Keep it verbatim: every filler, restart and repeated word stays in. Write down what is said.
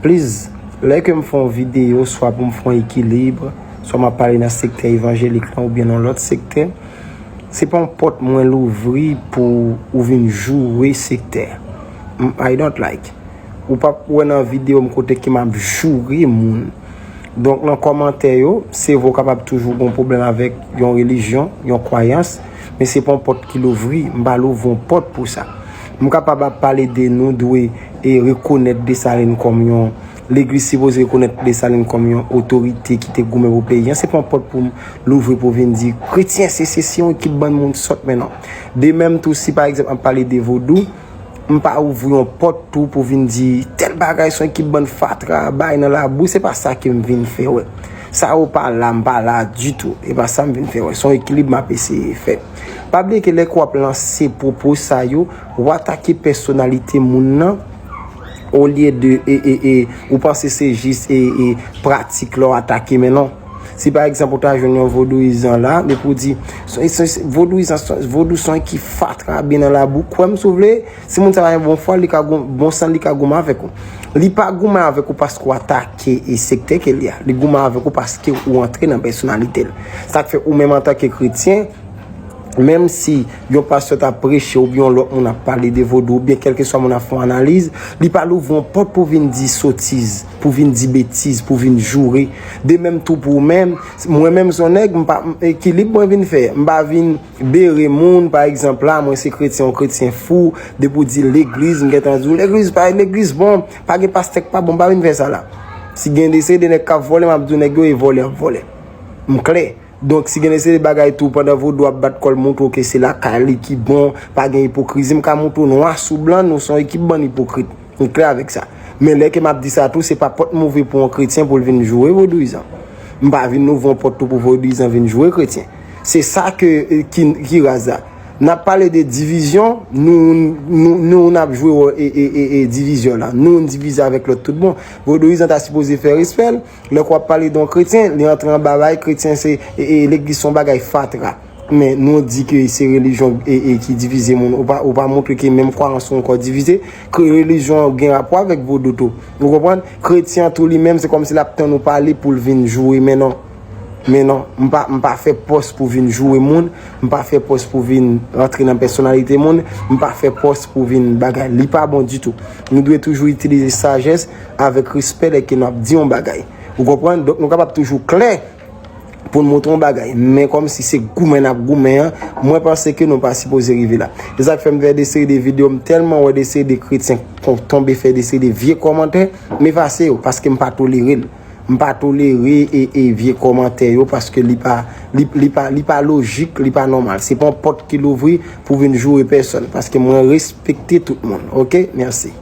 Please, lè ke m fè yon videyo, swa pou m fè yon ekilib, swa m ap pale nan sektè evanjelik lan oubyen nan lòt sektè, se pa yon pòt mwen louvri pou ou vin joure sektè. M- I don't like. Ou p ap wè nan videyo m kote ke m ap joure moun. Donk, nan kòmantè yo, se vre w kapab toujou gen yon pwoblèm avèk yon relijyon, yon kwayans, men se pa yon pòt ki louvri, m pa louvri yon pòt pou sa. M kapab ap pale de nou dwe e rekonèt Desalin kòm yon, legliz sipoze rekonèt Desalin kòm yon otorite ki te goumen pou peyi an. Se pa yon pòt pou m louvri pou vin di kretyen se, se, se yon ekip bann moun sòt, men non. De menm tou, si pa egzanp ap pale de vodou, m pa ouvri yon pòt tou pou vin di tèl bagay se yon ekip bann fatra bay nan labou, se pa sa ke m vin fè wè. Sa yo pa la, m pa la ditou. E pa sa m vin fè wè. Se yon ekilib m ap eseye fè. Pa bliye ke lè ke w ap lanse pwopo sa yo, w atake pèsonalite moun nan, olye de e, e, e, ou panse se jis e, e pratik la w atake, men non. Si pa egzanp ou ta jwenn yon vodouyizan la, depi w di, se- se- se- vodouyizan, se- vodou se yon ekip fatra byen nan labou, kwè m si w vle, si moun sa pa gen bon fwa, li ka gou- bon san, li ka goumen avèk ou. Li pa goumen avèk ou paske w atake e sektè ke li a. Li goumen avèk ou paske ou antre nan pèsonalite l. Sa k fè ou menm antanke kretyen, menm si yon pastè t ap preche oubyen yon lòt moun ap pale de vodou oubyen kèlkeswa moun ap fè yon analiz, li pa louvri yon pòt pou vin di sotiz, pou vin di betiz, pou vin joure. De menm tou pou ou menm, mwen menm se yon nèg, m pa, m- ekilib mwen vin fè. M pa vin bere moun, pa egzanp la, mwen se kretyen, yon kretyen fou, depi w di legliz, m gentan di w, legliz pa, legliz bon, pa gen pastè k pa bon, m pa vin fè sa la. Si gen de seri de nèg k ap vòlè, m ap di w nèg yo e vòlè y ap vòlè. M klè. Donk, si gen de seri de bagay tou, pandan vodou ap bat kò l, montre w ke se lakay li ki bon, pa gen ipokrizi, m ka montre w nwa sou blan, nou se yon ekip bann ipokrit. M klè avèk sa. Men lè ke m ap di sa tou, se pa pòt m ouvri pou yon kretyen pou l vin joure vodouyizan. M pa vin ouvri yon pòt tou pou vodouyizan vin joure kretyen. Se sa ke, ki, ki raz la. N ap pale de divizyon, nou, nou, nou, n ap jwe wòl e, e, e, e divizyon la. Nou, n divize avèk lòt tout bon. Vodouyizan ta sipoze fè respè l. Lè w ap pale de yon kretyen, li antre anba bay kretyen se, e, e, legliz se yon bagay fatra. Men nou di ke se relijyon e, e ki divize moun. Ou pa, ou pa montre ke menm kwayans ou ankò divize, ke relijyon gen rapò avèk vodou tou. Ou konprann? Kretyen tou li menm, se kòmsi l ap tann ou pale pou l vin joure, men non. Men non, m pa, m pa fè pòs pou vin joure moun, m pa fè pòs pou vin rantre nan pèsonalite moun, m pa fè pòs pou vin bagay. Li pa bon ditou. Nou dwe toujou itilize sajès avèk respè lè ke n ap di yon bagay. Ou konprann? Donk nou kapab toujou klè pou n montre yon bagay. Men kòmsi se goumen n ap goumen an, mwen panse ke nou pa sipoze rive la. E sa k fè m fè de seri de videyo, m tèlman wè de seri de kretyen kon- tonbe fè de seri de vye kòmantè, m efase yo, paske m pa tolere l. M pa tolere e, e vye kòmantè yo paske li pa, li, li pa, li pa lojik, li pa nòmal. Se pa yon pòt ki louvri pou vin joure pèsòn, paske mwen respekte tout moun. Oke? Mèsi.